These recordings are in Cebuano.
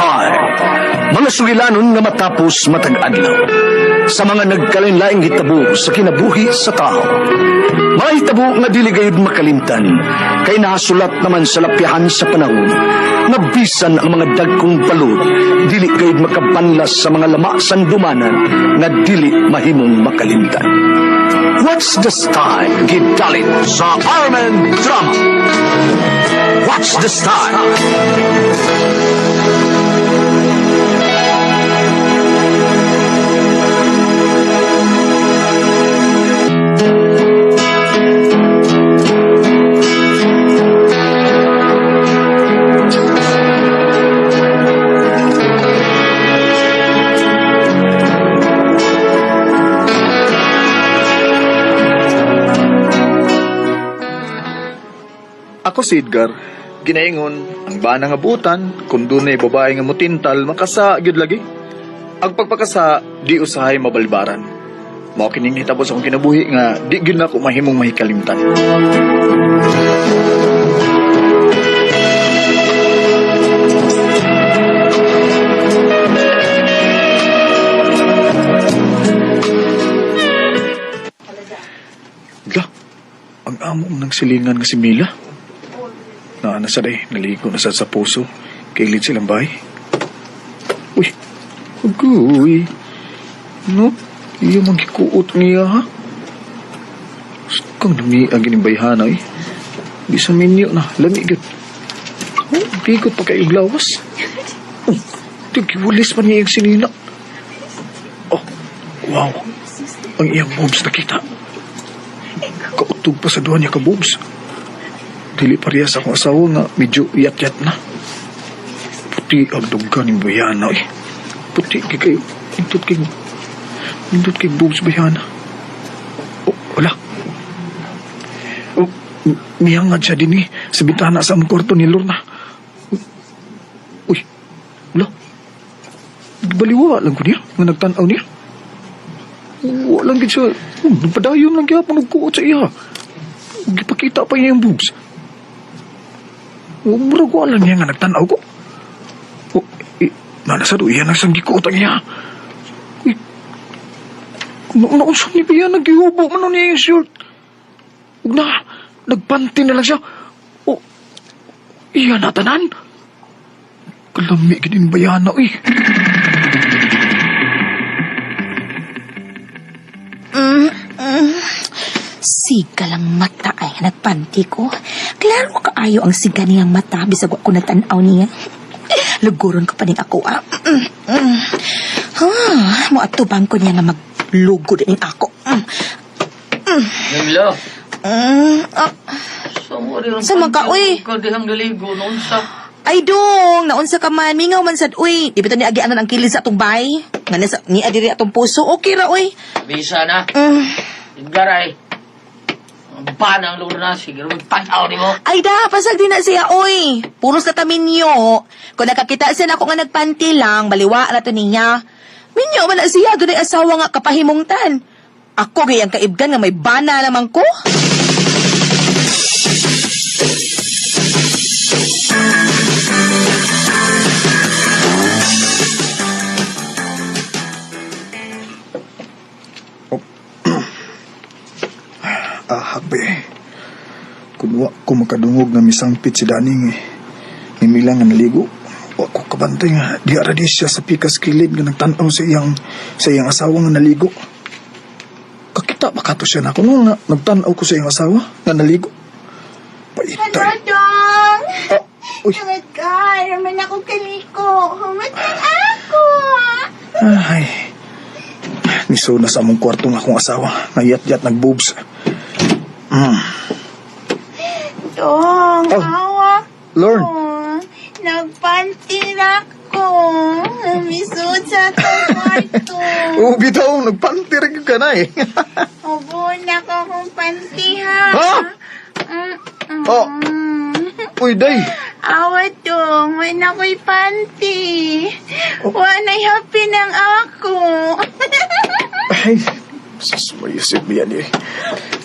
style? Mga sugilanon nga matapos matag adlaw sa mga nagkalain-laing hitabo sa kinabuhi sa tao. Mga hitabo nga dili gayud makalimtan kay nahasulat naman sa lapyahan sa panahon nga bisan ang mga dagkong balod dili gayud makabanlas sa mga lama sandumanan nga dili mahimong makalimtan. What's the style? Gidalit sa Armen Drama. What's the style? Ako si Edgar. Ginaingon, ang bana nga butan, kung dunay babae nga mutintal, makasa gyud lagi. Ang pagpakasa, di usahay mabalbaran. Mao kining hitabo sa akong kinabuhi nga di gyud nako mahimong mahikalimtan. Ga, ang amo ng silingan nga si Mila. Naa na sa day, naligo na sa puso. Kailid silang bahay. Uy, agoy. No, iya mang gikuot niya ha. Kang dumi ang ginimbayhana eh. Di sa minyo na, lami gyud. Oh, bigot pa kayo lawas. Oh, tigiwulis pa niya yung sinina. Oh, wow. Ang iyang boobs nakita. Kautog pa sa duha niya ka boobs. Dili parehas sa akong asawa nga medyo yat-yat na. Puti ang dughan ni Bayana eh. Puti kay kayo. Nindot kay boobs Bayana. Oh, wala. Oh, miyangad siya din eh. Sa bintana sa among kwarto ni Lorna. Uy, wala. Baliwa lang ko niya. Nga nagtanaw niya. Wala lang gid siya. Oh, nagpadayon lang gyapon nagkuot sa iya. Gipakita pa niya yung boobs. Oh, murag wala niya nga nagtanaw ko. Oh, eh, nana sa do, iya na siyang gikuot ang iya. Uy, naunsa ni Bia, naghihubo man niya yung shirt. Ug na, nagpanty na lang siya. Oh, iya na tanan. Kalami gid ni Bayana, uy. Siga lang mata ay nagpanti ko. Klaro kaayo ang siga niyang mata bisag wa ko natanaw niya. Luguron ko pa ning ako ah. Ah, moatubang ko niya nga maglugod ning ako. Mimlo. Ah. Sa Sa mga uy. Ka dihang naligo noon sa. Ay dong, naunsa ka man, mingaw man sad uy. Di ba ni agianan ang kilid sa atong bay? Nga nasa ni adiri atong puso, okay ra uy. Bisa na. Edgar ay. Banang lugar na. Sige, magpanaw ni mo. Ay da, pasag din na siya, oy. Puros na ta minyo. Kung nakakita siya na ako nga nagpanti lang, baliwa na to niya. Minyo man na siya, doon ay asawa nga kapahimungtan. Ako gayang kaibgan nga may bana naman ko. Ahak ba eh. Kung wa ko makadungog nga misangpit si Daning eh. Ni Mila nga naligo. Wa ko kabantay nga di ara di siya sa pikas kilid nga nagtan-aw sa iyang asawa nga naligo. Kakita ba kato siya nako no nga nagtan-aw ko sa iyang asawa nga naligo. Paitay. Hello, Dong! Oh, uy. Edgar, raman ako kaliko. Humat lang ako! Ay. Niso na sa among kwarto nga akong asawa. Ngayat-yat nagboobs. Dong, Oh. awa Lorne. ko. Nagpanti na ko. Namisod sa atong kwarto. Oh, bitaw, nagpanti rin ka na eh. Obo na ko akong panty, ha? Ha? Mm-mm. Oh. Uy, day. Awa dong, may nako'y panty. Oh. Wa na'y happy ng ako. Ay, sus, mayusip ba yan eh.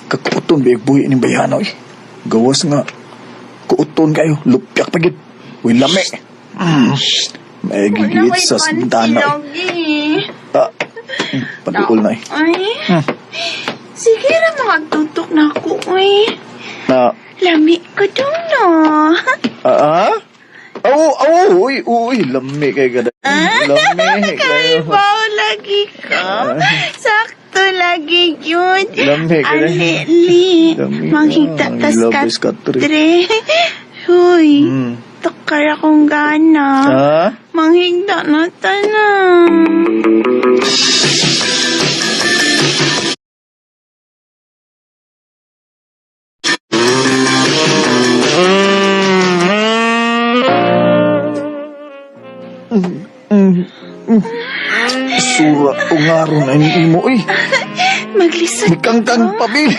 Kakuuton ba yung buhi ni Bayano eh. Gawas nga, kuuton kayo, lupyak pa gid. Uy, lami. May gigit sa bintana. Lagi. Ah, paduol na eh. Ay. Sige ra magtutok na ako, uy. Na, Lami ko dong, no? ah, ah? Oo, oo, uy, uy, lami kay gada. Lami kayo. Kaibaw lagi ko. Sakto lagi yun. Lami ka na. Ali, Lami ka. Manghita tas Labis katre. katre. Huy, tukar akong gana. Ha? Manghigda na tanan. Sura o ngaro na ini imo, uy. Maglisod Mikangkang pabil.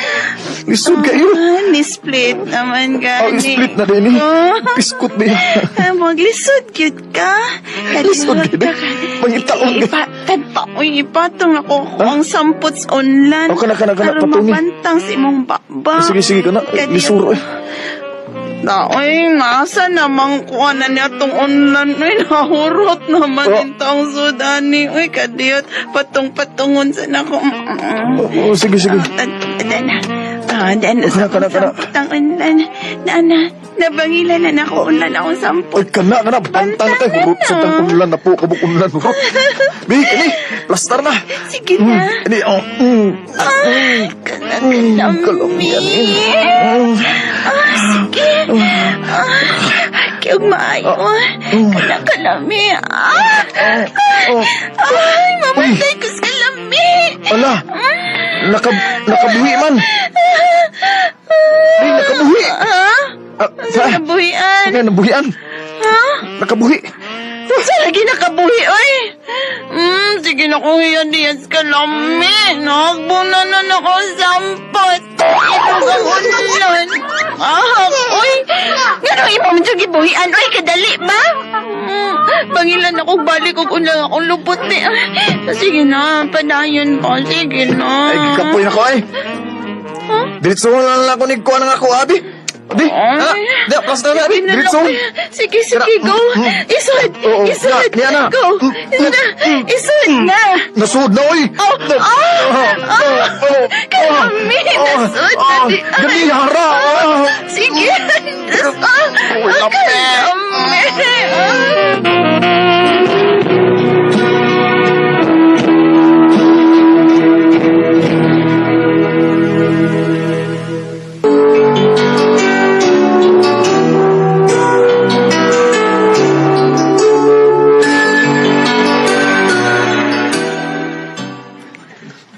Lisod kayo. Ah, ni-split naman Oh, gani. split na din eh. Oh. Biskot ba yan? Ah, Maglisod gyud ka. Lisod Kadiyot gyud eh. Pangitaon ka. Ipatad pa. Uy, ipatong ako ang sampot sa online. Oh, kana, kana, kana, Aron patungi. mapantang sa imong baba. Sige, sige, kana. Kadiyot. Lisuro eh. Na, uy, nasa namang kuha na niya tong online. Uy, nahurot naman Oh. yung taong sudani. Uy, kadiyot. Patong-patungon sa nako. Oh, oh, sige, sige. Dan, ah, dan, Oh, kana, kana, kana. sampot ang unlan. Na, na, nabangila na nako unlan akong sampot. Ay, kana, kana. Bantang na kayo. Hurot sa tang ulan na po. Kabuk ulan. Hurot. Bi, ini. Plastar na. Sige na. Ini, oh. Kana, Kalami yan kalami. eh. Ah, sige. Ah, kiyog maayo. Kana, kalami. Ah, Oh. ay, mamatay ko sa lami. Ala. Nakabuhi man. Ay, nakabuhi. Ha? Ah, Sa nabuhian? Ano, nabuhian? Ha? Nakabuhi. Sa lagi nakabuhi, oy! Sige na kung iyan diyan sa kalami. Nagbunan na na ako sampot. Ito ang ulan. Ah, oy! Nga imo man dyan gibuhian, oy, kadali ba? Bangilan ako, balik og ulang akong lupot ni. Ah, sige na, padayon pa. Sige na. Ay, kapoy na ko ay. Diretso na lang ako ni kuha ng ako, abi. Abi, ah, di, plastar na, abi. Sige na Diretso. lang. Sige, sige, go. Isod, Oo, isod. na, niya na. Go. Na, isod na. Nasuod na, oy. Oh, oh, oh, Kalami, nasud na di. Gani, hara. Ah. Sige. Ah, Uy, ah, lami. kalami.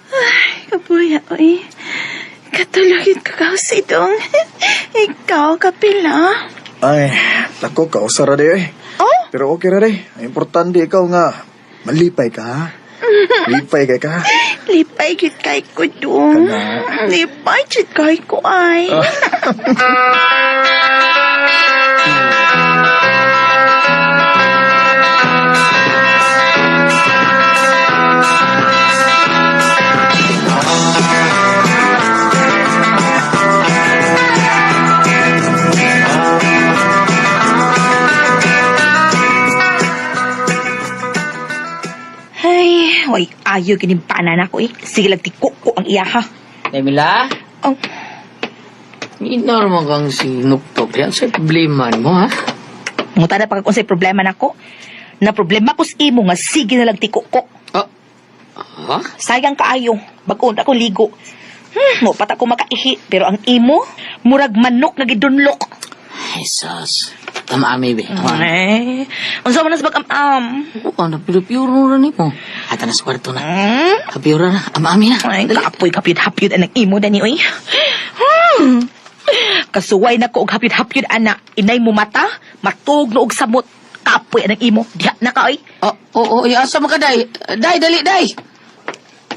Ay, kabuya, oy. Katulogit ka kausidong. Ikaw, kapila. Ay, ako, kausara di, eh. Oh? Pero okay ra di. Ang importante ikaw nga, malipay ka, ha? Lipay kay ka. Lipay gyud kay ko dong. Kana. Lipay gyud kay ko ay. Ay, way, ayo kining panan ako eh. Sige lang tiko ko ang iya ha. Emila, Oh, ignore mo kang sinuktok. Yan sa problema mo, ha? muta na pa kung sa'y problema nako. Na problema ko sa imo nga sige na lang tiko ko. Ah, ha? Sayang kaayo. Bag-on ako ligo. Mo pat ako makaihi. Pero ang imo, murag manok na gidunlok. Jesus. Tama, maybe. Tama. Eh, unsa man na sa pag-am-am? Oo, napiro-puro na ni mo. Ata na sa kwarto na. Hmm? Kapiyura na. Ama-ami na. Ay, kapoy, kapyud-hapyud anang imo dani oy. Kasuway na ko og hapyud-hapyud ana. Inay mo mata, matug na og samot. Kapoy anang imo. Diha na ka oy. Oh, oo, oh, asa mo ka, day? Day, dali, day!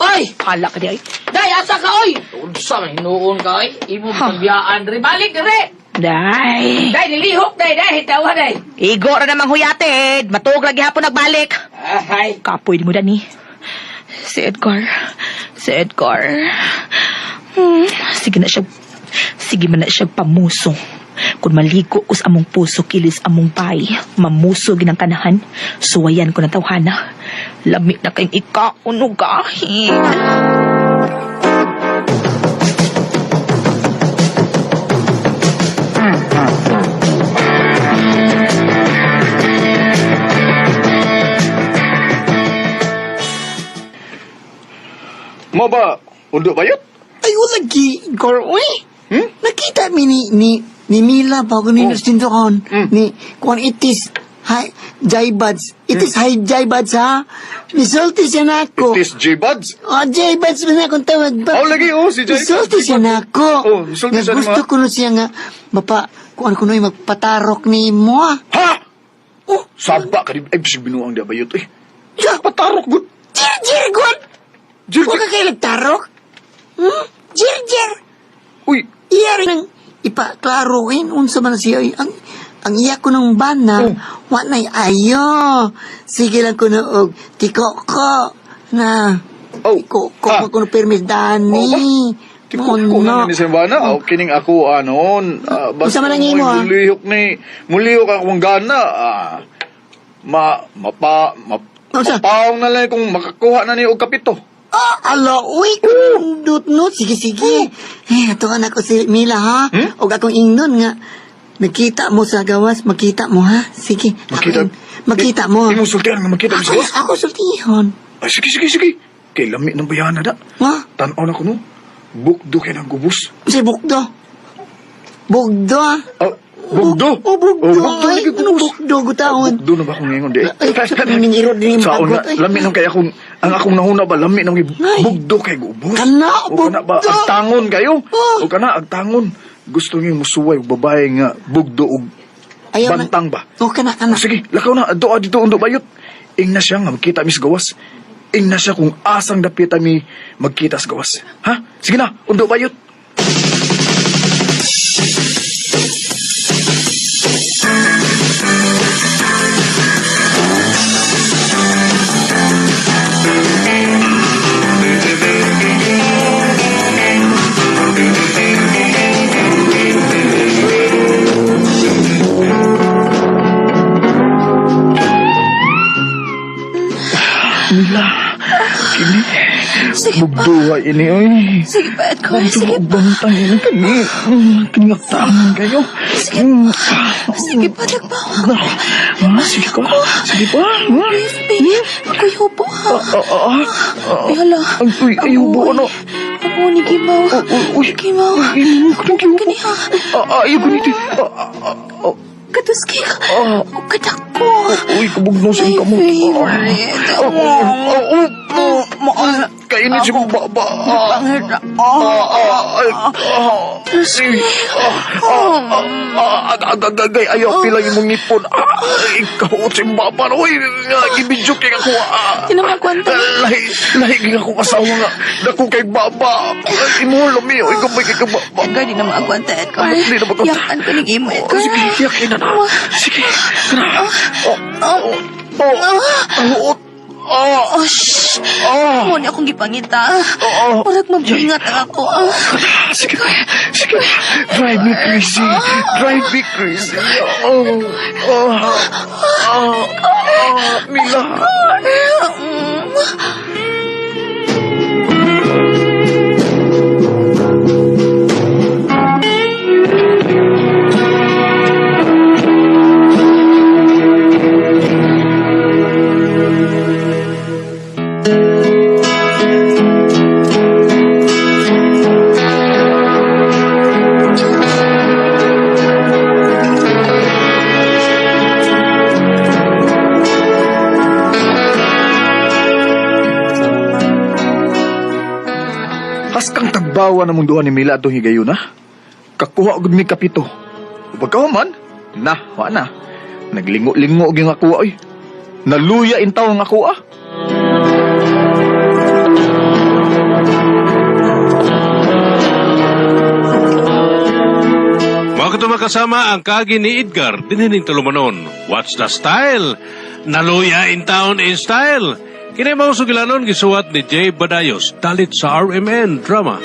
Oy! Hala ka di oy. Day, asa ka, oy! Unsa man hinuon ka, oy? Imo pagbiyaan, dre. Balik, dre! Day. Day, nilihok, day, day. Tawa, day. Igo ra namang huyatid. Matug lagi hapon nagbalik. Ay. Kapoy di mo dani. Si Edgar. Si Edgar. Sige na siya. Sige man na siya pamuso. Kung maligo ko sa among puso kilis among bay, mamuso ginang kanahan, suwayan ko ng tawhana. Lami na kayong ikaon o gahin. Mo ba, undo bayot? Ay, wala gi, girl, uy. Hmm? Nakita mi ni Mila bago ni Oh. oh. Mm. Ni, kuan itis, hi, Jai Buds. Itis, hi, Jai Buds, ha? Nisulti siya na ako. Itis J-Buds. Oh, Jai Buds man akong tawag ba? Oh, lagi, oh, si Jai Buds. Nisulti siya na ako. Oh, nisulti Nga siya ni gusto ma- ko no siya nga, mapa, kuan ko no'y magpatarok ni mo, ah. Ha? Oh, Saba ka di, ay, bisig binuang di bayot, eh. Ya, Patarok, good. Jir, jir, good. Jir, Huwag ka kayo nagtarok. Hmm? Jir, jir. Uy, Iya rin ang ipaklaruin unsa man siya ay ang iya ko ng bana Oh. wa nay ayo sige lang ko na og tiko ko na Oh. tiko ko Ah. ah. ko permis dani. Oh, ba? Tiko ko na ni Sembana. Oh, kining ako anon. Unsa man ang imo, ah? Mulihok ni, mulihok akong gana. Ah, ma, mapa, ma, Unsa? mapaong na lang kung makakuha na ni og kapito. Ah, ala, uy, kundot no. Sige, sige. Eh, ato anak ko si Mila, ha? Hmm? Og akong ingnon nga, nakita mo sa gawas, makita mo, ha? Sige. Makita- Makita mo. Imong sultihan nga makita mo sa Ako, gawas? ako sultihon. Ay, sige, sige, sige. Kay lami ng bayana da. Ha? Tanaw na ko no. Bukdo kay ng gubos. Si Bukdo. Bukdo, ah. Ah, bugdo. Oh, bugdo. Oh, bugdo Ay, lagi ano gubos. bugdo, gutaon. Ah, Bugdo na ba akong ngayon? Di. Ay, sa pining irot din yung Saon bagot, nga, ay. lami nang kay akong, ang akong nahuna ba, lami nang Ay. bugdo kay gubos. Kana, O kana ba, bugdo. agtangon kayo. Oh. O kana, agtangon. Gusto niyo musuway og babae nga bugdo og Ayaw na. bantang ba? Oh, kana, kana. O, sige, lakaw na, doa dito undo bayot. Ing na siya nga magkita mi sa gawas. Ing na siya kung asang dapita mi magkita sa gawas. Ha? Sige na, undo bayot. Mila, kini. Sige pa. Bugduwa ini, oy. Sige pa, Edgar. Bugdo Sige og pa. bantang ini kani. Kini agtangon kayo. Sige pa. Sige pa, nagbawa ko. Ah, sige ka. Sige pa. Ah, Please, baby. Ako'y hubo, ha? ah, ah, ah. Ay, hala. Ay, uy, ay, hubo, ano? Abo, ni Gimaw. Uy, uy. Gimaw. Uy, ay, kanang gihubo. Kani, ha? Ah, ah, ayaw ko nito. Ah, ah, ah, ah. Katuski. Ah. O, kadako. Uy, kabugno sa My iyong kamot. favorite. Ah, ah, ah, ah, ah. Kainin si mong baba. Ah, ah, ah, ay, ah. Tuski. Ah, ah, ah, ah, ag, ag, ag, ay, ayaw, pila yung mong ngipon. Ah, ikaw, si baba. Uy, nga, gibidyo kay ako. Ah, Tinamakwanta. Lahi, lahi, kay akong asawa nga. Dako kay baba. Ay, imo, lami. Uy, gabay kay baba. Edgar, di na maagwanta, Edgar. Di na maagwanta. Yakan ko ng imo, Edgar. Oh, sige, yakin na na. Sige, kana. Oh, oh, oh, ang huot. Ah, Oh, shh. ah. Muna akong gipangita. Oo. Murag mabingat ang ako. Ah. Sige, sige. Drive me crazy. Drive me crazy. Oh, oh, oh, oh, Mila. Haskang tagbawa na munduhan ni Mila atong higayuna. Kakuha gud mi kapito. Pagkahuman, na, wa na. Naglingo-lingo gyud nga kuha oy. Naluya in taw nga kuha. Mga katumakasama ang kagi ni Edgar, dinhining tulumanon. What's the style? Naluya in town in style. Kini mga sugilanon gisuwat ni Jay Badayos, dalit sa RMN Drama.